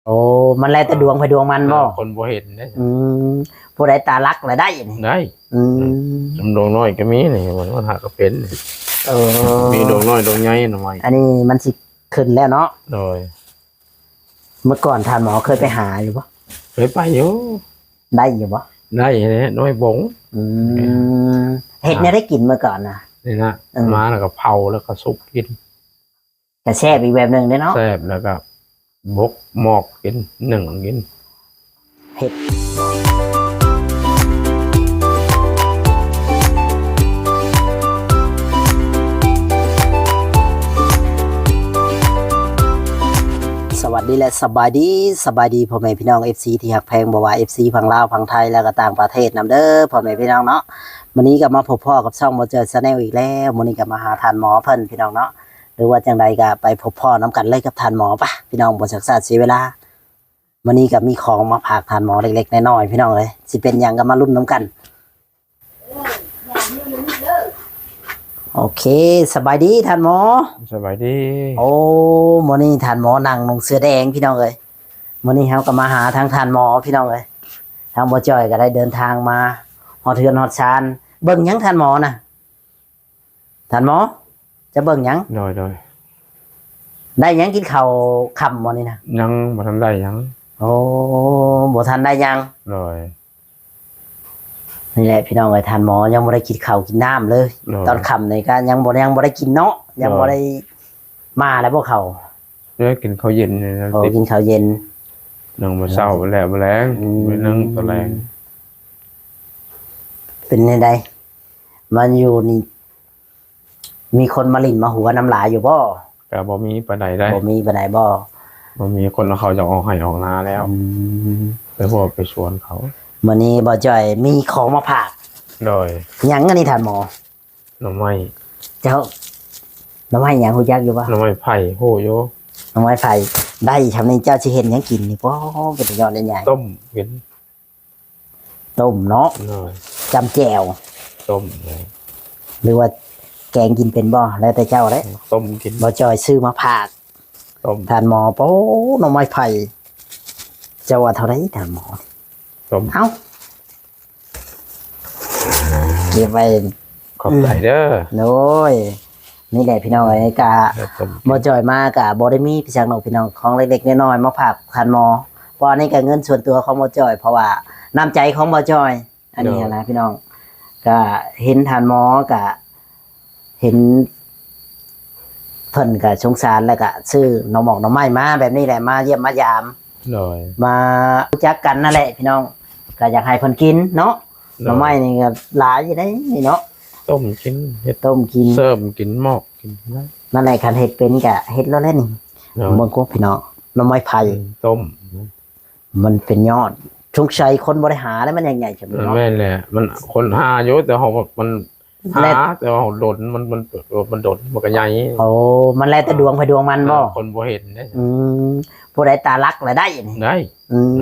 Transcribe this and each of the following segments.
ໂອ້ ມັນແລ້ວແຕ່ດວງໃຜດວງມັນບໍ່? ເອີ ຄົນບໍ່ເຫັນເດ້. ອືມ ຜູ້ໃດຕາລັກລະໄດ້ນີ້. ໄດ້. ອືມ ດວງນ້ອຍກໍມີນີ້ ມັນຫາກໍເປັນ. ເອີ ມີດວງນ້ອຍດວງໃຫຍ່ໜໍ່ໄມ້. ອັນນີ້ມັນຊິຂຶ້ນແລ້ວເນາະ. ໂດຍ. ເມື່ອກ່ອນທ່ານໝໍເຄີຍໄປຫາຢູ່ບໍ່? ເຄີຍໄປຢູ່. ໄດ້ຢູ່ບໍ່? ໄດ້ແຫຼະ ໜໍ່ໄມ້ບົງ. ອືມ ເຮັດແນວໃດກິນເມື່ອກ່ອນນະ? ນີ້ນະ ເອີ ມາແລ້ວກໍເຜົາ ແລ້ວກໍສຸກກິນ. ກະແຊບອີກແບບໜຶ່ງເດ້ເນາະ. ແຊບ ແລ້ວກໍບົກໝອກກິນ ໜຶ້ງກິນ ເຮັດ. ສະຫວັດດີ ແລະ ສະບາຍດີ ສະບາຍດີພໍ່ແມ່ພີ່ນ້ອງ ເອັຟຊີ ທີ່ຮັກແພງ ບໍ່ວ່າ ເອັຟຊີ ຝັ່ງລາວ ຝັ່ງໄທ ແລະ ກໍຕ່າງປະເທດນຳເດີພໍ່ແມ່ພີ່ນ້ອງເນາະ. ມື້ນີ້ກໍມາພົບພໍ້ກັບຊ່ອງບໍ່ເຈີ Channel ອີກແລ້ວ. ມື້ນີ້ກໍມາຫາທ່ານໝໍເພິ່ນພີ່ນ້ອງເນາະ. ຫຼືວ່າຈັ່ງໃດກໍໄປພົບພໍ້ນຳກັນເລີຍກັບທ່ານໝໍປະ ພີ່ນ້ອງ ບໍ່ຊັກຊ້າເສຍເວລາ. ມື້ນີ້ກໍມີຂອງມາຝາກທ່ານໝໍເລັກໆນ້ອຍໆ ພີ່ນ້ອງເອີຍ ຊິເປັນຫຍັງກໍມາລຸ້ນນຳກັນ. ໂອເຄ ສະບາຍດີທ່ານໝໍ. ສະບາຍດີ. ໂອ້ ມື້ນີ້ທ່ານໝໍນັ່ງນຸ່ງເສື້ອແດງ ພີ່ນ້ອງເອີຍ. ມື້ນີ້ເຮົາກໍມາຫາທາງທ່ານໝໍ ພີ່ນ້ອງເອີຍ. ທາງບໍ່ຈ້ອຍກໍໄດ້ເດີນທາງມາຮອດເຮືອນຮອດຊານ. ເບິ່ງຫຍັງທ່ານໝໍນະ? ທ່ານໝໍ ຈະເບິ່ງຫຍັງ? ໂດຍ ໂດຍ. ໄດ້ຫຍັງກິນເຂົ້າຄ່ຳບໍ່ນີ້ນະ? ຍັງບໍ່ທັນໄດ້ຫຍັງ. ໂອ້ ບໍ່ທັນໄດ້ຫຍັງ. ໂດຍ. ນີ້ແຫຼະພີ່ນ້ອງເອີຍ ທ່ານໝໍຍັງບໍ່ໄດ້ກິນເຂົ້າກິນນ້ຳເລີຍ. ໂດຍ. ຕອນຄ່ຳນີ້ກໍຍັງບໍ່ ຍັງບໍ່ໄດ້ກິນເນາະ. ໂດຍ. ຍັງບໍ່ໄດ້ມາແລ້ວບໍ່ເຂົ້າ? ເອີ ກິນເຂົ້າເຢັນນີ້ນະ. ໂອ້ ກິນເຂົ້າເຢັນ. ນັ່ງມື້ເຊົ້າແລ້ວ ມື້ແລງ ອືມ ໄປນັ່ງຕອນແລງ. ເປັນແນວໃດ? ມາຢູ່ນີ້ ມີຄົນມາຫຼິ້ນມາຫົວນຳຫຼາຍຢູ່ບໍ່? ກໍບໍ່ມີປານໃດໄດ໋. ບໍ່ມີປານໃດບໍ່? ບໍ່ມີຄົນເອົາເຂົ້າຈາກອອກໄຮ່ອອກນາແລ້ວ. ອືມ ໄປຫົວໄປສວນເຂົາ. ມື້ນີ້ບໍ່ຈ້ອຍມີຂອງມາຝາກ. ໂດຍ. ຫຍັງອັນນີ້ທ່ານໝໍ? ໜໍ່ໄມ້. ເຈົ້າ ໜໍ່ໄມ້ຫຍັງ ຮູ້ຈັກຢູ່ບໍ່? ໜໍ່ໄມ້ໄຜ່. ຮູ້ຢູ່. ໜໍ່ໄມ້ໄຜ່. ໄດ້ຊ່ຳນີ້ເຈົ້າຊິເຮັດຫຍັງກິນນີ້? ໂອ້ ເປັນຕາຍ້ອນໄດ້ຫຍັງ? ຕົ້ມກິນ. ຕົ້ມເນາະ. ໂດຍ. ຈ້ຳແຈ່ວ. ຕົ້ມເນາະ. ຫຼືວ່າແກງກິນເປັນບໍ່? ແລ້ວແຕ່ເຈົ້າເດ້. ຕົ້ມກິນ. ບໍ່ຈ່ອຍຊື້ມາຝາກ. ຕົ້ມ. ທ່ານໝໍ ໂອ້ ໜໍ່ໄມ້ໄຜ່ ເຈົ້າວ່າເທົ່າໃດທ່ານໝໍ? ຕົ້ມ. ເອົ້າ ເກັບໄວ້. ຂອບໃຈເດີ. ໂດຍ. ນີ້ແຫຼະພີ່ນ້ອງເອີຍ ກະບໍ່ຈ່ອຍມາກະບໍ່ໄດ້ມີໄປສັກເນາະພີ່ນ້ອງ ຂອງເລັກໆນ້ອຍໆມາຝາກທ່ານໝໍ ເພາະອັນນີ້ກະເງິນສ່ວນຕົວຂອງບໍ່ຈ່ອຍ ເພາະວ່ານ້ຳໃຈຂອງບໍ່ຈ່ອຍ ອັນນີ້ຫັ້ນນະພີ່ນ້ອງ ກະເຫັນທ່ານໝໍກະເຫັນເພິ່ນກະສົງສານ ແລ້ວກະຊື້ໜໍ່ໝອກໜໍ່ໄມ້ມາແບບນີ້ແຫຼະ ມາຢ້ຽມມາຢາມ ໂດຍ ມາຮູ້ຈັກກັນນັ້ນແຫຼະພີ່ນ້ອງ ກະຢາກໃຫ້ເພິ່ນກິນເນາະ ໂດຍ ໜໍ່ໄມ້ນີ້ກະຫຼາຍຢູ່ເດ້ນີ້ເນາະ ຕົ້ມກິນ ເຮັດຕົ້ມກິນ ເສີມກິນ ໝອກກິນ ນັ້ນແຫຼະ ຄັນເຮັດເປັນກະເຮັດໂລດແຫຼະນີ້ ໂດຍ ເບິ່ງໂຄພີ່ນ້ອງ ໜໍ່ໄມ້ໄຜ່ ອືມ ຕົ້ມ ມັນເປັນຍອດ ສົງໄສຄົນບໍ່ໄດ້ຫາແລ້ວ ມັນຍັງໃຫຍ່ສ່ຳນີ້ເນາະ ແມ່ນແຫຼະ ມັນຄົນຫາຢູ່ ແຕ່ເຮົາມັນຫາ ແຕ່ວ່າເຮົາດົນ ມັນ ມັນ ມັນດົນ ມັນກໍໃຫຍ່ ໂອ້ ມັນແລ້ວແຕ່ດວງໃຜດວງມັນບໍ່ ເອີ ຄົນບໍ່ເຫັນເດ້ ອືມ ຜູ້ໃດຕາລັກລະໄດ້ນີ້ ໄດ້ ອືມ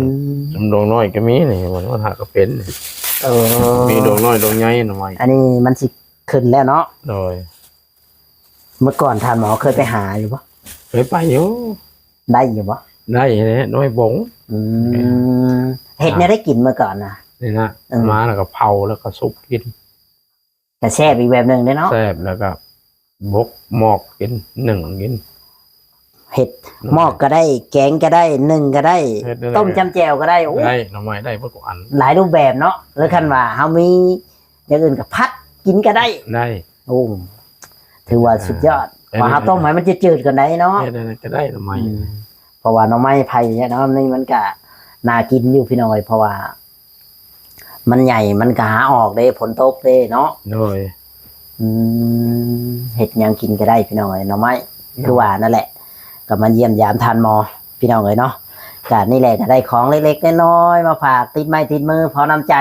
ອືມ ດວງນ້ອຍກໍມີນີ້ ມັນຫາກໍເປັນ ເອີ ມີດວງນ້ອຍດວງໃຫຍ່ໜໍ່ໄມ້ ອັນນີ້ມັນຊິຂຶ້ນແລ້ວເນາະ ໂດຍ ເມື່ອກ່ອນທ່ານໝໍເຄີຍໄປຫາຢູ່ບໍ່? ເຄີຍໄປຢູ່. ໄດ້ຢູ່ບໍ່? ໄດ້ແຫຼະ ໜໍ່ໄມ້ບົງ. ອືມ ເຮັດແນວໃດກິນເມື່ອກ່ອນນະ? ນີ້ນະ ເອີ ມາແລ້ວກໍເຜົາ ແລ້ວກໍສຸກກິນ. ກະແຊບອີກແບບໜຶ່ງເດ້ເນາະ? ແຊບ ແລ້ວກໍບົກໝອກກິນ ໜຶ້ງກິນ. ເຮັດໝອກກໍໄດ້ ແກງກໍໄດ້ ໜຶ້ງກໍໄດ້ ຕົ້ມຈ້ຳແຈ່ວກໍໄດ້. ໂອ້ ໄດ້ ໜໍ່ໄມ້ໄດ້ເບິດທຸກອັນ ຫຼາຍຮູບແບບເນາະ. ແລ້ວຄັນວ່າເຮົາມີ ຢ່າງອື່ນກໍຜັດກິນກໍໄດ້ ໄດ້. ໂອ້ ຖືວ່າສຸດຍອດ ເອີ ວ່າເຮົາຕົ້ມໃຫ້ມັນຈືດໆກ່ອນໄດ໋ເນາະ ເຮັດແນວໃດກໍໄດ້ໜໍ່ໄມ້ ອືມ ເພາະວ່າໜໍ່ໄມ້ໄຜ່ເນາະ ນີ້ມັນກໍໜ້າກິນຢູ່ພີ່ນ້ອງເອີຍ ເພາະວ່າມັນໃຫຍ່ ມັນກໍຫາອອກເດ້ ຝົນຕົກເດ້ເນາະ ໂດຍ ອືມ ເຮັດຫຍັງກິນກໍໄດ້ພີ່ນ້ອງເອີຍ ໜໍ່ໄມ້ ໂດຍ ຄືວ່ານັ້ນແຫຼະ ກໍມາຢ້ຽມຢາມທ່ານໝໍພີ່ນ້ອງເອີຍເນາະ ກໍນີ້ແຫຼະ ກໍໄດ້ຂອງເລັກໆນ້ອຍໆມາຝາກ ຕິດໄມ້ຕິດມື ພໍນ້ຳໃຈ.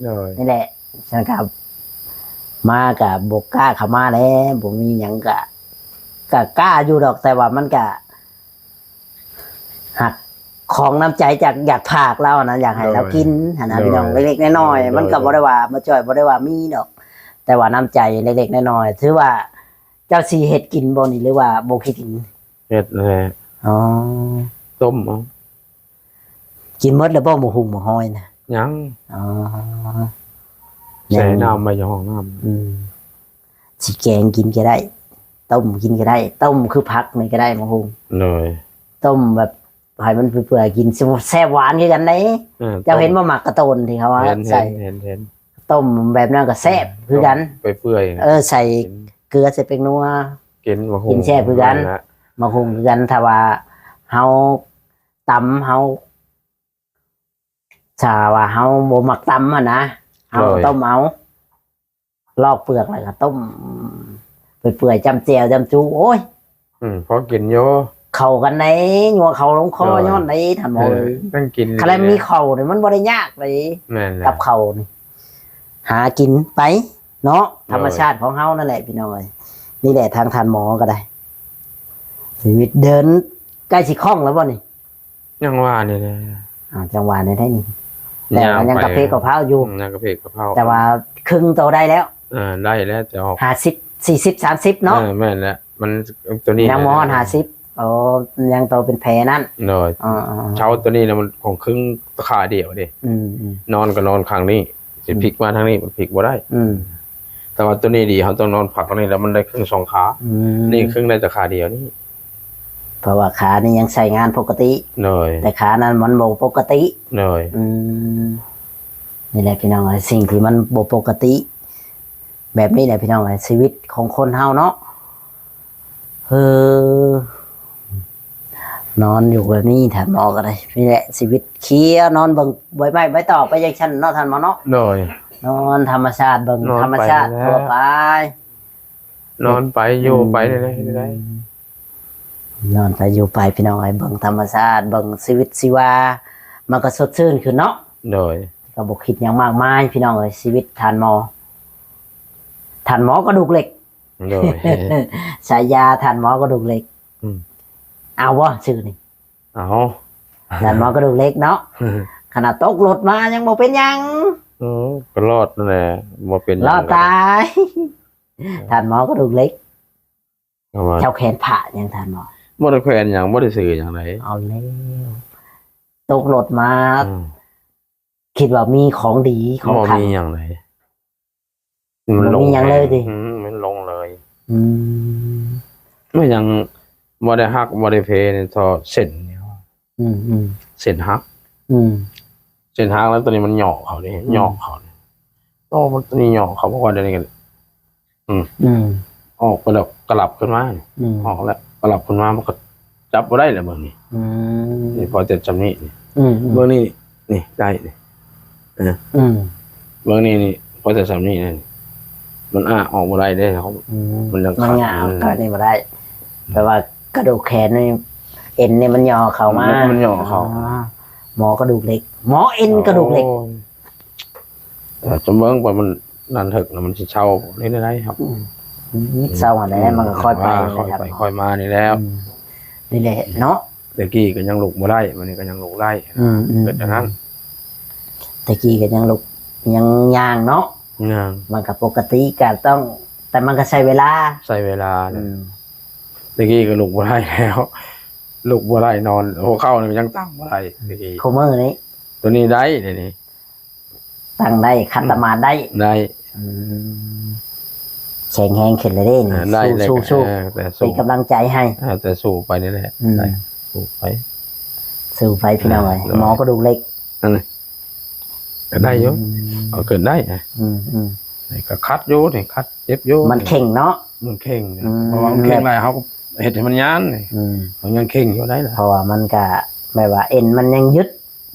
ໂດຍ ນີ້ແຫຼະ ຊັ້ນກໍມາກໍບໍ່ກ້າເຂົ້າມາແຫຼະ ບໍ່ມີຫຍັງກໍ ກໍກ້າຢູ່ດອກ ແຕ່ວ່າມັນກໍ ຫາກຂອງນ້ຳໃຈຈາກ ຢາກຝາກລາວຫັ້ນນະ ຢາກໃຫ້ລາວກິນຫັ້ນນະ ໂດຍ ພີ່ນ້ອງ ເລັກໆນ້ອຍໆ ໂດຍ ມັນກໍ ໂດຍ ບໍ່ໄດ້ວ່າ ບໍ່ຈ່ອຍ ບໍ່ໄດ້ວ່າມີດອກ ແຕ່ວ່ານ້ຳໃຈເລັກໆນ້ອຍໆ ຖືວ່າເຈົ້າຊິເຮັດກິນບໍ່ນີ້ ຫຼືວ່າບໍ່ຄິດກິນ? ເຮັດແຫຼະ ອໍ ຕົ້ມເອົາ. ກິນໝົດແລ້ວບໍ່ ໝາກຫຸ່ງໝາກຫອຍນະ? ຍັງ. ອໍ ແຊ່ນ້ຳໄວ້ຢູ່ຫ້ອງນ້ຳ. ອືມ ຊິແກງກິນກໍໄດ້ ຕົ້ມກິນກໍໄດ້. ຕົ້ມຄືຜັກນີ້ກໍໄດ້ ໝາກຫຸ່ງ. ໂດຍ. ຕົ້ມແບບໃຫ້ມັນເປື່ອຍໆ ກິນແຊບຫວານຄືກັນເດ້. ເອີ ເຈົ້າເຫັນບໍ່ ໝາກກະໂຕນທີ່ເຂົາວ່າໃສ່? ເຫັນ ເຫັນ ເຫັນ. ຕົ້ມແບບນັ້ນກໍແຊບຄືກັນ ເປື່ອຍໆ. ເອີ ໃສ່ເກືອ ໃສ່ແປ້ງນົວ ກິນໝາກຫຸ່ງ ກິນແຊບຄືກັນ. ໝາກຫຸ່ງຄືກັນ. ຖ້າວ່າເຮົາຕຳ ເຮົາ ຖ້າວ່າເຮົາບໍ່ມັກຕຳຫັ້ນນະ ເຮົາ ໂດຍ ຕົ້ມເອົາ ລອກເປືອກແລ້ວກໍຕົ້ມເປື່ອຍໆ ຈ້ຳແຈ່ວຈ້ຳຈຸ້. ໂອ້ຍ ອືມ ພໍກິນຢູ່ ເຂົ້າກັນໃດ໋ ຍົວເຂົ້າລົງຄໍ. ໂດຍ. ຍ້ອນໃດ໋ ທ່ານໝໍເອີຍ ເອີ ຕ້ອງກິນ ຄັນແລ້ວມີເຂົ້ານີ້ມັນບໍ່ໄດ້ຍາກເດ້. ແມ່ນແລ້ວ ກັບເຂົ້ານີ້ ຫາກິນໄປເນາະ. ໂດຍ. ທຳມະຊາດຂອງເຮົານັ້ນແຫຼະ ພີ່ນ້ອງເອີຍ. ນີ້ແຫຼະ ທາງທ່ານໝໍກໍໄດ້ ຊີວິດເດີນໃກ້ຊິຄ່ອງແລ້ວບໍ່ນີ້? ຍັງວ່ານີ້ແຫຼະ. ອ່າ ຈັ່ງວ່ານີ້ໄດ໋ນີ້ ແຕ່ວ່າຍັງກະເພກກະເພົາຢູ່. ອືມ ຍັງກະເພກກະເພົາ ແຕ່ວ່າຄຶ່ງໂຕໄດ້ແລ້ວ. ເອີ ໄດ້ແລ້ວ ແຕ່ອອກ ຫ້າສິບ ສີ່ສິບ ສາມສິບເນາະ. ເອີ ແມ່ນແຫຼະ. ມັນ ຕົວນີ້ຍັງບໍ່ຮອດຫ້າສິບ. ໂອ້ ຍັງໂຕເປັນແຜນັ້ນ. ໂດຍ. ເອີໆ ເຊົາຕົວນີ້ນະ ມັນຂອງຄຶ່ງຂາດຽວເດ້. ອືມໆ ນອນກໍນອນຂ້າງນີ້ ຊິ ອືມ ພິກມາທາງນີ້ ມັນພິກບໍ່ໄດ້. ອືມ ແຕ່ວ່າຕົວນີ້ດີ ເຮົາຕ້ອງນອນພັກອັນນີ້ ແລ້ວມັນໄດ້ຄຶ່ງສອງຂາ. ອືມ ນີ້ຄຶ່ງໄດ້ແຕ່ຂາດຽວນີ້ ເພາະວ່າຂານີ້ຍັງໃຊ້ງານປົກກະຕິ. ໂດຍ. ແຕ່ຂານັ້ນມັນບໍ່ປົກກະຕິ. ໂດຍ. ອືມ ນີ້ແຫຼະພີ່ນ້ອງເອີຍ ສິ່ງທີ່ມັນບໍ່ປົກກະຕິ ແບບນີ້ແຫຼະພີ່ນ້ອງເອີຍ ຊີວິດຂອງຄົນເຮົາເນາະ. ເອີ ນອນຢູ່ແບບນີ້ ທ່ານໝໍກໍໄດ້. ນີ້ແຫຼະຊີວິດ ຄຽວນອນເບິ່ງໃບໄມ້ໃບຕອກໄປຈັ່ງຊັ້ນເນາະ ທ່ານໝໍເນາະ. ໂດຍ. ນອນທຳມະຊາດ ເບິ່ງທຳມະຊາດທົ່ວໄປ. ນອນໄປຢູ່ໄປ ອືມ ໄດ້ໆ ອືມ ນອນໄປຢູ່ໄປ ພີ່ນ້ອງເອີຍ ເບິ່ງທຳມະຊາດ ເບິ່ງຊີວິດຊີວາ ມັນກໍສົດຊື່ນຂຶ້ນເນາະ. ໂດຍ. ກໍບໍ່ຄິດຫຍັງມາກມາຍ ພີ່ນ້ອງເອີຍ ຊີວິດທ່ານໝໍ ທ່ານໝໍກະດູກເຫຼັກ. ໂດຍ. ສາຍາທ່ານໝໍກະດູກເຫຼັກ. ອືມ ເອົາບໍ່ຊື່ນີ້? ເອົາ. ທ່ານໝໍກະດູກເຫຼັກເນາະ. ຂະໜາດຕົກລົດມາຍັງບໍ່ເປັນຫຍັງ. ເອີ ກໍລອດນັ້ນແຫຼະ ບໍ່ເປັນຫຍັງ ລອດຕາຍ. ທ່ານໝໍກະດູກເຫຼັກ. ເຈົ້າແຂວນຜ້າຫຍັງທ່ານໝໍ? ບໍ່ໄດ້ແຂວນຫຍັງ ບໍ່ໄດ້ຊື້ຫຍັງໃດ. ເອົາແລ້ວ ຕົກລົດມາ ອືມ ຄິດວ່າມີຂອງດີຂອງຂັງ ບໍ່ມີຫຍັງໃດ. ມັນລົງ ບໍ່ມີຫຍັງເລີຍຕິ? ອືມ ມັນລົງເລີຍ. ອືມ ມັນຍັງບໍ່ໄດ້ຫັກບໍ່ໄດ້ເພນີ້ ທໍ່ເສັ້ນນີ້. ອືມໆ ເສັ້ນຫັກ. ອືມ ເສັ້ນຫັກແລ້ວ ຕົວນີ້ມັນຫຍໍ້ເຂົ້າເດ້. ອືມ ຫຍໍ້ເຂົ້າ. ໂອ້ ມັນຕົວນີ້ຫຍໍ້ເຂົ້າ ເພາະວ່າດຽວນີ້ກໍ ອືມ ອືມ ອອກໄປແລ້ວກະຫຼັບຂຶ້ນມາ. ອືມ ອອກແລ້ວກະຫຼັບຂຶ້ນມາ ມັນກໍຈັບບໍ່ໄດ້ແລ້ວເບິ່ງນີ້. ອືມ ນີ້ພໍແຕ່ຊ່ຳນີ້. ອືມໆ ເບິ່ງນີ້ ນີ້ໄດ້ນີ້. ເອີ ອືມ ເບິ່ງນີ້ ນີ້ພໍແຕ່ຊ່ຳນີ້ ນີ້ມັນອ້າອອກບໍ່ໄດ້ເດ້. ອືມ ມັນຍັງ ມັນຫຍ້າ ມັນ ອອກນີ້ບໍ່ໄດ້. ແປວ່າກະດູກແຂນນີ້ ເອັນນີ້ມັນຫຍໍ້ເຂົ້າມາ. ມັນຫຍໍ້ເຂົ້າ. ອໍ ໝໍກະດູກເຫຼັກ ໝໍເອັນກະດູກເຫຼັກ. ໂອ້ຍ ເອີ ຈະເບິ່ງໄປມັນນັ້ນເຖິກນະ ມັນຊິເຊົາໄດ້ ໄດ້ ໄດ້ຄັບ. ອືມ ເຊົາຫັ້ນແຫຼະ. ອືມ ມັນກໍຄ່ອຍໄປ ຄ່ອຍໄປຄ່ອຍມານີ້ແຫຼະ. ອືມ ນີ້ແຫຼະເນາະ. ແຕ່ກີ້ກໍຍັງລຸກບໍ່ໄດ້ ບັດນີ້ກໍຍັງລຸກໄດ້. ອືມໆ ເປັນຈັ່ງນັ້ນ. ແຕ່ກີ້ກໍຍັງລຸກ ຍັງຍ່າງເນາະ. ຍ່າງ ມັນກໍປົກກະຕິ ກໍຕ້ອງ ແຕ່ມັນກໍໃຊ້ເວລາ ໃຊ້ເວລາ. ອືມ ແຕ່ກີ້ກໍລຸກບໍ່ໄດ້ແລ້ວ ລຸກບໍ່ໄດ້ ນອນຫົວເຂົ່ານີ້ຍັງຕັ້ງບໍ່ໄດ້ແຕ່ກີ້. ຄູ່ມື້ນີ້ ຕົວນີ້ໄດ້ ດຽວນີ້ ຕັ້ງໄດ້ ຂັດຕະໝາດໄດ້ ໄດ້. ອືມ ແຂງແຮງຂຶ້ນແລ້ວເດ້ນີ້. ອ່າ ໄດ້ແລ້ວ ສູ້ໆ ເອີ ແຕ່ສູ້ ເປັນກຳລັງໃຈໃຫ້. ອ່າ ແຕ່ສູ້ໄປນີ້ແຫຼະ. ອືມ ໄດ້ ສູ້ໄປ ສູ້ໄປ ພີ່ນ້ອງເອີຍ. ອ່າ ໂດຍ ໝໍກະດູກເຫຼັກ ອັນນີ້ກໍໄດ້ຢູ່. ອືມ ເອົາຂຶ້ນໄດ້ນະ. ອືມໆ ນີ້ກໍຂັດຢູ່ ນີ້ຂັດເຈັບຢູ່. ມັນເຄັ່ງເນາະ ມັນເຄັ່ງ. ອືມ ເພາະວ່າມັນເຄັ່ງຫຼາຍ ເຮົາກໍເຮັດໃຫ້ມັນຍານນີ້. ອືມ ມັນຍັງເຄັ່ງຢູ່ໄດ໋ລະ ເພາະວ່າມັນກະແບບວ່າເອັນມັນຍັງຍຶດ.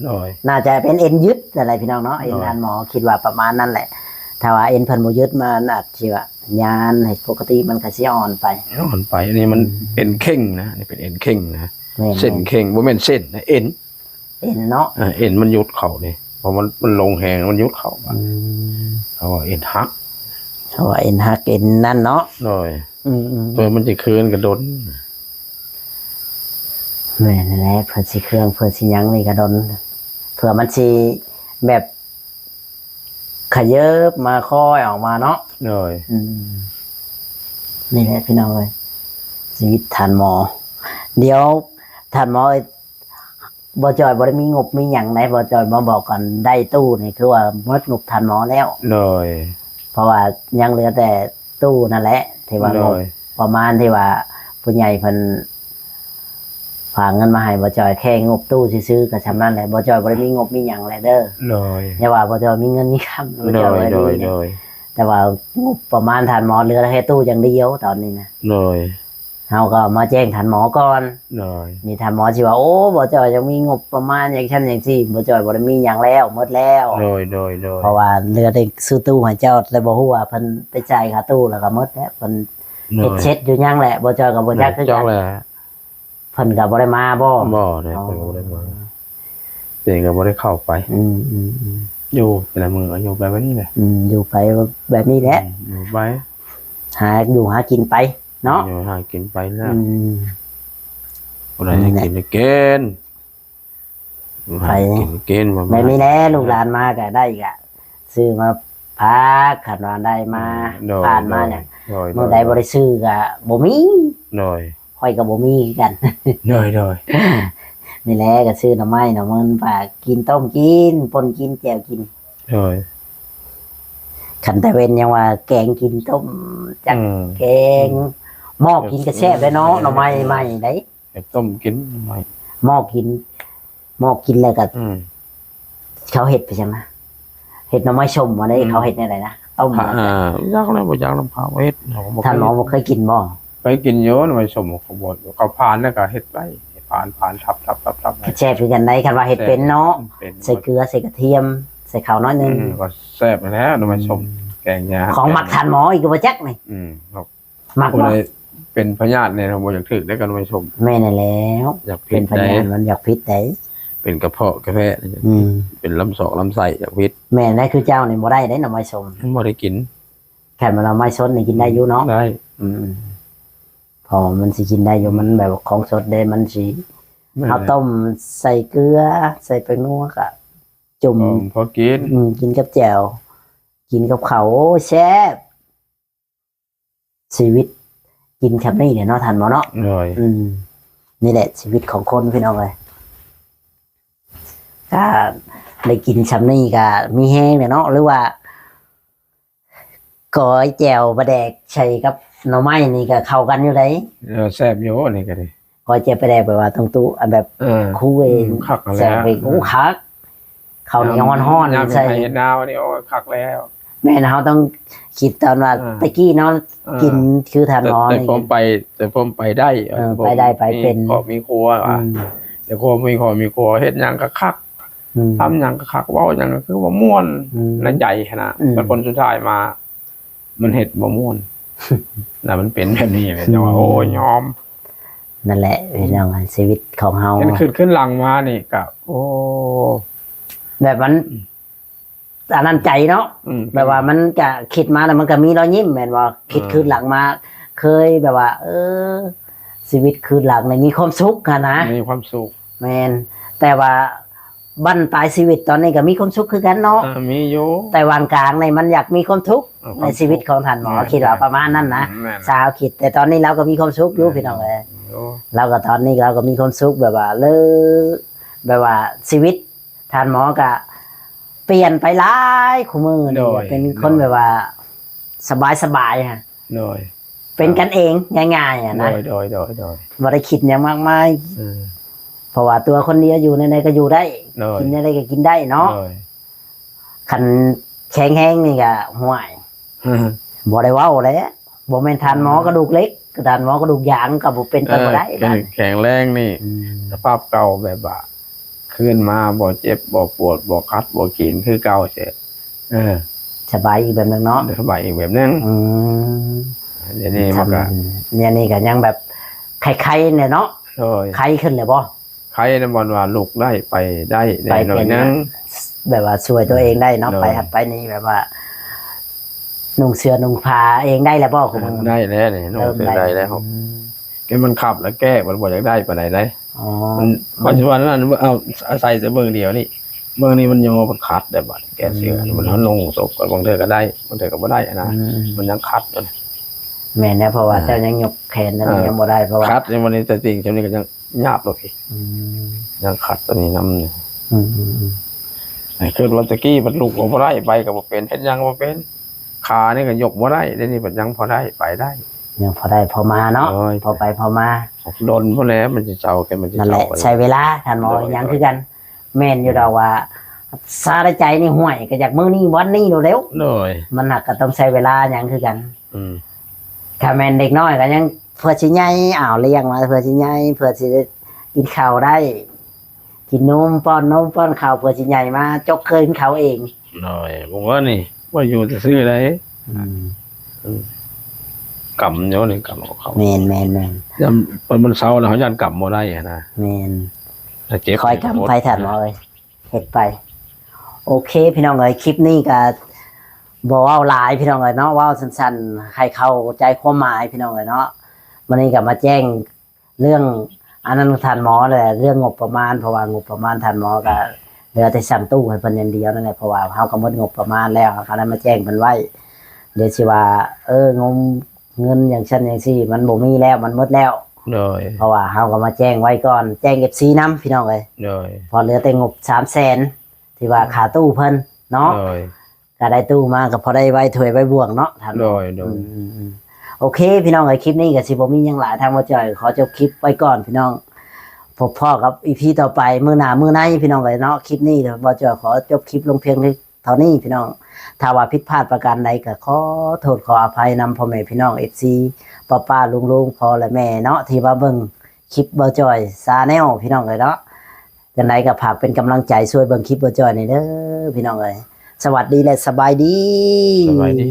ໂດຍ ໜ້າຈະເປັນເອັນຍຶດນັ້ນແຫຼະ ພີ່ນ້ອງເນາະ. ເອັນ ໂດຍ ທ່ານໝໍຄິດວ່າປະມານນັ້ນແຫຼະ. ຖ້າວ່າເອັນເພິ່ນບໍ່ຍຶດ ມັນອາດຊິວ່າຍານໃຫ້ປົກກະຕິ ມັນກໍຊິອ່ອນໄປ ອ່ອນໄປ. ອັນນີ້ມັນ ອືມ ເອັນເຄັ່ງນະ ອັນນີ້ເປັນເອັນເຄັ່ງນະ. ແມ່ນໆ ເສັ້ນເຄັ່ງ ບໍ່ແມ່ນເສັ້ນນະ ເອັນ ເອັນເນາະ. ເອີ ເອັນມັນຢຸດເຂົ້າເດ້ ເພາະມັນ ມັນລົງແຮງ ມັນຢຸດເຂົ້າ. ອືມ ເພາະວ່າເອັນຫັກ ເພາະວ່າເອັນຫັກ ເອັນນັ້ນເນາະ. ໂດຍ. ອືມໆ ເພື່ອມັນຊິຄືນກໍດົນ. ແມ່ນແຫຼະ ເພື່ອຊິເຄືອງ ເພື່ອຊິຫຍັງນີ້ກໍດົນ ເພື່ອມັນຊິແບບຂະເຫຍີບມາ ຄ່ອຍອອກມາເນາະ. ໂດຍ. ອືມ ນີ້ແຫຼະ ພີ່ນ້ອງເອີຍ ຊີວິດທ່ານໝໍ. ດຽວທ່ານໝໍເອີຍ ບໍ່ຈ່ອຍບໍ່ໄດ້ມີງົບມີຫຍັງໃດ ບໍ່ຈ່ອຍມາບອກກັນໄດ້ຕູ້ນີ້ ຄືວ່າໝົດງົບທ່ານໝໍແລ້ວ. ໂດຍ ເພາະວ່າຍັງເຫຼືອແຕ່ຕູ້ນັ້ນແຫຼະ ທີ່ວ່າງົບ ໂດຍ ປະມານທີ່ວ່າຜູ້ໃຫຍ່ເພິ່ນຝາກເງິນມາໃຫ້ບໍ່ຈ່ອຍ ແຄ່ງົບຕູ້ຊື່ໆ ກໍຊ່ຳນັ້ນແຫຼະ. ບໍ່ຈ່ອຍບໍ່ໄດ້ມີງົບມີຫຍັງແຫຼະເດີ. ໂດຍ ຢ່າວ່າບໍ່ຈ່ອຍມີເງິນມີຄຳ ບໍ່ຈ່ອຍບໍ່ໄດ້ມີເດ້ ໂດຍ ແຕ່ວ່າງົບປະມານທ່ານໝໍເຫຼືອແຄ່ຕູ້ຢ່າງດຽວຕອນນີ້ນະ. ໂດຍ ເຮົາກໍມາແຈ້ງທ່ານໝໍກ່ອນ. ໂດຍ ນີ້ທ່ານໝໍຊິວ່າ ໂອ້ ບໍ່ຈ່ອຍຍັງມີງົບປະມານຢ່າງຊັ້ນຢ່າງຊີ້ ບໍ່ຈ່ອຍບໍ່ໄດ້ມີຫຍັງແລ້ວ ໝົດແລ້ວ. ໂດຍ ໂດຍ ໂດຍ ເພາະວ່າເຫຼືອແຕ່ຊື້ຕູ້ໃຫ້ເຈົ້າ ແຕ່ບໍ່ຮູ້ວ່າເພິ່ນໄປຈ່າຍຄ່າຕູ້ແລ້ວກໍໝົດແລ້ວ ເພິ່ນ ໂດຍ ເຮັດເສັດຢູ່ຍັງແຫຼະ ບໍ່ຈ່ອຍກໍບໍ່ຈັກຄືກັນ. ເພິ່ນກໍບໍ່ໄດ້ມາບໍ່? ບໍ່ເດ້ ອໍ ເພິ່ນກໍບໍ່ໄດ້ມາ ເພິ່ນກໍບໍ່ໄດ້ເຂົ້າໄປ. ອືມໆໆ ຢູ່ແຕ່ລະມື້ກໍຢູ່ໄປແບບນີ້ແຫຼະ. ອືມ ຢູ່ໄປແບບນີ້ແຫຼະ ອືມ ຢູ່ໄປ ຫາຢູ່ຫາກິນໄປເນາະ ຢູ່ຫາກິນໄປແລ້ວ. ອືມ ຜູ້ໃດໄດ້ກິນໄດ້ກິນ ໄປ ຫາກິນກິນ ແບບນີ້ແຫຼະ ແບບນີ້ແຫຼະ ລູກຫຼານມາກໍໄດ້ກໍຊື້ມາຝາກ ຄັນວ່າໄດ້ມາ ໂດຍ ຜ່ານມາ ໂດຍ ຫຍັງ ໂດຍ ມື້ໃດບໍ່ໄດ້ຊື້ກໍບໍ່ມີ. ໂດຍ ຂ້ອຍກໍບໍ່ມີຄືກັນ. ໂດຍ ໂດຍ ນີ້ແຫຼະ ກໍຊື້ໜໍ່ໄມ້ໜໍ່ເມິນຝາກກິນ ຕົ້ມກິນ ປົ່ນກິນ ແຈ່ວກິນ. ໂດຍ ຄັນຕາເວັນຍັງວ່າແກງກິນ ຕົ້ມຈັກ ອືມ ແກງ ອືມ ໝໍ້ກິນກໍແຊບເດ້ເນາະ ແກງ ໜໍ່ໄມ້ໃໝ່ໃດ. ເຮັດຕົ້ມກິນ ໜໍ່ໄມ້ ໝໍ້ກິນ ໝໍ້ກິນແລ້ວກໍ ອືມ ເຂົາເຮັດໄປຈັ່ງນະ ເຮັດໜໍ່ໄມ້ສົ້ມ ອັນນີ້ ອືມ ເຂົາເຮັດແນວໃດນະ ຕົ້ມ ອ່າ ບໍ່ຈັກແລ້ວ ບໍ່ຈັກນຳເຂົາເຮັດ ທ່ານໝໍບໍ່ເຄີຍກິນບໍ່? ເຄີຍກິນຢູ່ ໜໍ່ໄມ້ສົ້ມ ເຂົາບໍ່ ເຂົາຝານແລ້ວກໍເຮັດໄວ້ ຝານ ຝານ ທັບໆໆໆ ແຊບຄືກັນໃດ ຄັນວ່າເຮັດເປັນເນາະ ແຊບ ເປັນ ໃສ່ເກືອ ໃສ່ກະທຽມ ໃສ່ເຂົ້າໜ້ອຍໜຶ່ງ ອືມ ກໍແຊບແລ້ວ ໜໍ່ໄມ້ສົ້ມ ອືມ ແກງຫຍ້າ ຂອງມັກທ່ານໝໍອີກບໍ່ຈັກນີ້ ອືມ ມັກບໍ່? ຜູ້ໃດເປັນພະຍາດແດ່ ບໍ່ຢາກຖືກໄດ້ກັນໄວ້ຊົມ. ແມ່ນແລ້ວ ຢາກຜິດ ເປັນພະຍາດ ໄດ້ ມັນຢາກຜິດໄດ້ ເປັນກະເພາະກະແພະ ອືມ ເປັນລຳຊອກລຳໄສ້ ຢາກຜິດ. ແມ່ນແລ້ວ ຄືເຈົ້ານີ້ບໍ່ໄດ້ເດ້ ໜໍ່ໄມ້ສົ້ມ ບໍ່ໄດ້ກິນ. ແຄ່ວ່າໜໍ່ໄມ້ສົດນີ້ກິນໄດ້ຢູ່ເນາະ? ໄດ້ ອືມ ເພາະວ່າມັນຊິກິນໄດ້ຢູ່ ອືມ ມັນແບບຂອງສົດເດ້ ມັນຊິ ແມ່ນ ເຮົາຕົ້ມໃສ່ເກືອ ໃສ່ແປ້ງນົວ ກະຈຸ່ມ ພໍກິນ ອືມ ກິນກັບແຈ່ວ ກິນກັບເຂົ້າ ໂອ້ຍ ແຊບ. ຊີວິດກິນຊ່ຳນີ້ແຫຼະເນາະ ທ່ານໝໍເນາະ. ໂດຍ ອືມ ນີ້ແຫຼະຊີວິດຂອງຄົນ ພີ່ນ້ອງເອີຍ ກະໄດ້ກິນຊ່ຳນີ້ກະມີແຮງແຫຼະເນາະ ຫຼືວ່າກ້ອຍແຈ່ວປາແດກໃສ່ກັບໜໍ່ໄມ້ນີ້ກະເຂົ້າກັນຢູ່ໃດ. ເອີ ແຊບຢູ່ ອັນນີ້ກະດີ. ກ້ອຍແຈ່ວປາແດກແບບວ່າຕ້ອງຕູ້ ອັນແບບ ເອີ ຄູເອງ ອືມ ຄັກແລ້ວ ແຊບເອງ ໂອ້ ຄັກ ເຂົ້າໜຽວຮ້ອນໆ ຍາມເຮັດໄຮ່ເຮັດນານີ້ ໂອ້ຍ ຄັກແລ້ວ. ແມ່ນ ເຮົາຕ້ອງຄິດຕອນວ່າ ເອີ ແຕ່ກີ້ເນາະ ເອີ ກິນຄືທ່ານ ແຕ່ ໝໍ ແຕ່ ນີ້ ຜົມໄປ ແຕ່ຜົມໄປໄດ້ ເອີ ໄປໄດ້ ໄປເປັນ ມີຄອບມີຄົວ ອືມ ແຕ່ຄົວມີຄອບມີຄົວ ເຮັດຫຍັງກໍຄັກ ອືມ ທຳຫຍັງກໍຄັກ ເວົ້າຫຍັງກໍຄືວ່າມ່ວນ ອືມ ໃນໃຈຫັ້ນນະ ອືມ ແຕ່ຜົນສຸດທ້າຍມາ ມັນເຮັດບໍ່ມ່ວນ ແລ້ວມັນເປັນແບບນີ້ແຫຼະ ອືມ ຈັ່ງວ່າ ໂອ້ຍ ຍອມ. ນັ້ນແຫຼະ ອືມ ພີ່ນ້ອງ ຊີວິດຂອງເຮົາ ເຫັນຂຶ້ນ ຂຶ້ນຫຼັງມານີ້ກະ ໂອ້ ແບບມັນ ອືມ ອັນນັ້ນໃຈເນາະ ອືມ ແບບວ່າມັນກະຄິດມາແລ້ວມັນກະມີຮອຍຍິ້ມແມ່ນບໍ່? ເອີ ຄິດຄືນຫຼັງມາ ເຄີຍແບບວ່າ ເອີ ຊີວິດຄືນຫຼັງນີ້ມີຄວາມສຸກຫັ້ນນະ ມີຄວາມສຸກ ແມ່ນ ແຕ່ວ່າບັ້ນປາຍຊີວິດຕອນນີ້ກໍມີຄວາມສຸກຄືກັນເນາະ ເອີ ມີຢູ່ ແຕ່ຫວ່າງກາງນີ້ມັນຢາກມີຄວາມທຸກ ເອີ ໃນຊີວິດຂອງທ່ານໝໍ ແມ່ນ ຄິດວ່າປະມານນັ້ນນະ ແມ່ນ ຊາວຄິດ ແຕ່ຕອນນີ້ລາວກໍມີຄວາມສຸກຢູ່ ແມ່ນ ພີ່ນ້ອງເອີຍ ໂອ້ ລາວກໍຕອນນີ້ລາວກໍມີຄວາມສຸກ ແບບວ່າເລີ ແບບວ່າຊີວິດທ່ານໝໍກໍປ່ຽນໄປຫຼາຍ ຄູ່ມື້ນີ້ ໂດຍ ເປັນຄົນແບບວ່າສະບາຍໆ ໂດຍ ເປັນກັນເອງງ່າຍໆ ຫັ້ນນະ ໂດຍໆໆໆ ບໍ່ໄດ້ຄິດຫຍັງມາກມາຍ ເອີ ເພາະວ່າຕົວຄົນດຽວ ຢູ່ແນວໃດກໍຢູ່ໄດ້ ໂດຍ ກິນແນວໃດກໍກິນໄດ້ເນາະ ໂດຍ ຄັນແຂງແຮງນີ້ກໍ ຫ້ວຍ ບໍ່ໄດ້ເວົ້າແຫຼະ ບໍ່ແມ່ນທ່ານໝໍ ອືມ ກະດູກເຫຼັກ ທ່ານໝໍກະດູກຢາງ ກໍບໍ່ເປັນໄປ ເອີ ບໍ່ໄດ້ ແຂງແຮງນີ້ ອືມ ສະພາບເກົ່າ ແບບວ່າຄືນມາບໍ່ເຈັບບໍ່ປວດ ບໍ່ຄັດບໍ່ຂີນຄືເກົ່າເສຍ ເອີ ສະບາຍອີກແບບໜຶ່ງເນາະ ສະບາຍອີກແບບໜຶ່ງ ອືມ ດຽວນີ້ມັນກໍ ດຽວນີ້ກໍຍັງແບບໄຄໆ ແຫຼະເນາະ ໂດຍ ໄຄຂຶ້ນແລ້ວບໍ່? ໄຄນະ ບ່ອນວ່າລຸກໄດ້ໄປໄດ້ ໄດ້ໜ້ອຍໜຶ່ງ ແບບວ່າຊ່ວຍຕົວເອງໄດ້ເນາະ ໂດຍ ໄປຫັ້ນໄປນີ້ ແບບວ່ານຸ່ງເສື້ອນຸ່ງຜ້າເອງໄດ້ແລ້ວບໍ່? ເອີ ໄດ້ແລ້ວນີ້ ນຸ່ງເສື້ອໄດ້ແລ້ວ ອືມ ແຕ່ມັນຄັບແລ້ວແກ້ ມັນບໍ່ຢາກໄດ້ປານໃດເດ້ ອໍ ມັນ ປັດຈຸບັນນັ້ນ ເອົາ ອາໄສແຕ່ເບິ່ງດຽວນີ້ ເບິ່ງນີ້ມັນຍໍ ມັນຄັດໄດ້ບັດ ແກ້ເສື້ອ ອືມ ມັນນຸ່ງສົບ ບາງເທື່ອກໍໄດ້ ບາງເທື່ອກໍບໍ່ໄດ້ຫັ້ນນະ ອືມ ມັນຍັງຄັດຢູ່ ແ ແມ່ນແລ້ວ ເພາະວ່າ ອ່າ ເຈົ້າຍັງຍົກແຂນນັ້ນ ອ່າ ຍັງບໍ່ໄດ້ ເພາະວ່າ ຂັດຍັງບໍ່ໄດ້ ແຕ່ຕີງຊ່ຳນີ້ກໍຍັງຫຍາບໂລດ ອືມ ຍັງຂັດອັນນີ້ນຳຢູ່ ອືມໆໆ ໃຫ້ຄິດວ່າຕະກີ້ມັນລຸກກໍບໍ່ໄດ້ ໄປກໍບໍ່ເປັນ ເຮັດຫຍັງກໍບໍ່ເປັນ ຂານີ້ກໍຍົກບໍ່ໄດ້ ດຽວນີ້ມັນຍັງພໍໄດ້ ໄປໄດ້ ຍັງພໍໄດ້ພໍມາເນາະ ໂອ້ຍ ພໍໄປພໍມາ ດົນພຸ້ນແຫຼະ ມັນຊິເຊົາ ແກມັນຊິເຊົາ ນັ້ນແຫຼະ ໃຊ້ເວລາ ທ່ານໝໍ ໂດຍ ຫຍັງຄືກັນ ແມ່ນຢູ່ດອກວ່າ ຊາໃນໃຈນີ້ ຫ້ວຍ ກໍຢາກມື້ນີ້ວັນນີ້ໂລດແລ້ວ ໂດຍ ມັນຫາກກໍຕ້ອງໃຊ້ເວລາຫຍັງຄືກັນ ອືມ ຖ້າແມ່ນເດັກນ້ອຍກໍຍັງເພື່ອຊິໃຫຍ່ ອ້າວ ລ້ຽງມາເພື່ອຊິໃຫຍ່ ເພື່ອຊິໄດ້ກິນເຂົ້າໄດ້ ກິນນົມ ປ້ອນນົມປ້ອນເຂົ້າ ເພື່ອຊິໃຫຍ່ມາຈົກຄືນເຂົາເອງ ໂດຍ ບໍ່ວ່ານີ້ ບໍ່ຢູ່ຊື່ໆໃດ ອືມ ອືມ ກຳຢູ່ນີ້ ກຳເອົາເຂົ້າ ແມ່ນໆໆ ຍາມມັນເຊົາແລ້ວ ເຮົາຢ້ານກຳບໍ່ໄດ້ຫັ້ນນະ ແມ່ນ ແລ້ວເຈັບ ຄ່ອຍກຳໄປ ທ່ານໝໍເອີຍ ເຮັດໄປ ໂອເຄ ພີ່ນ້ອງເອີຍ ຄລິບນີ້ກໍບໍ່ເວົ້າຫຼາຍ ພີ່ນ້ອງເອີຍເນາະ ເວົ້າສັ້ນໆ ໃຫ້ເຂົ້າໃຈຄວາມໝາຍ ພີ່ນ້ອງເອີຍເນາະ ມື້ນີ້ກໍມາແຈ້ງເລື່ອງອັນນັ້ນທ່ານໝໍແຫຼະ ເລື່ອງງົບປະມານ ເພາະວ່າງົບປະມານທ່ານໝໍກໍເຫຼືອແຕ່ສັ່ງຕູ້ໃຫ້ເພິ່ນຢ່າງດຽວນັ້ນແຫຼະ ເພາະວ່າເຮົາກໍໝົດງົບປະມານແລ້ວ ເຮົາກໍໄດ້ມາແຈ້ງເພິ່ນໄວ້ ດຽວຊິວ່າ ເອີ ງົບ ເງິນຢ່າງຊັ້ນຢ່າງຊີ້ ມັນບໍ່ມີແລ້ວ ມັນໝົດແລ້ວ ໂດຍ ເພາະວ່າເຮົາກໍມາແຈ້ງໄວ້ກ່ອນ ແຈ້ງເອັຟຊີນຳ ພີ່ນ້ອງເອີຍ ໂດຍ ເພາະເຫຼືອແຕ່ງົບສາມແສນ ທີ່ວ່າຄ່າຕູ້ເພິ່ນເນາະ ໂດຍ ກໍໄດ້ຕູ້ມາກໍພໍໄດ້ໄຫວ້ຖ້ວຍໄຫວ້ບ່ວງເນາະທ່ານ ໂດຍ ໂດຍ ອືມໆໆ ໂອເຄ ພີ່ນ້ອງເອີຍ ຄລິບນີ້ກໍຊິບໍ່ມີຫຍັງຫຼາຍ ທາງບ່າວຈ້ອຍຂໍຈົບຄລິບໄວ້ກ່ອນ ພີ່ນ້ອງ ພົບພໍ້ກັບອີພີຕໍ່ໄປ ມື້ໜ້າມື້ໃນ ພີ່ນ້ອງເອີຍເນາະ ຄລິບນີ້ບ່າວຈ້ອຍຂໍຈົບຄລິບລົງພຽງ ເທົ່ານີ້ພີ່ນ້ອງ ຖ້າວ່າຜິດພາດປະການໃດກໍຂໍໂທດຂໍອະໄພນຳພໍ່ແມ່ພີ່ນ້ອງເອັຟຊີ ປ້າໆລຸງໆ ພໍ່ ແລະ ແມ່ເນາະ ທີ່ວ່າເບິ່ງຄລິບບ່າວຈ້ອຍ Channel ພີ່ນ້ອງເອີຍເນາະ ຈັ່ງໃດກໍຝາກເປັນກຳລັງໃຈຊ່ວຍເບິ່ງຄລິບບ່າວຈ້ອຍແດ່ເດີພີ່ນ້ອງເອີຍ ສະຫວັດດີ ແລະ ສະບາຍດີ ສະບາຍດີ.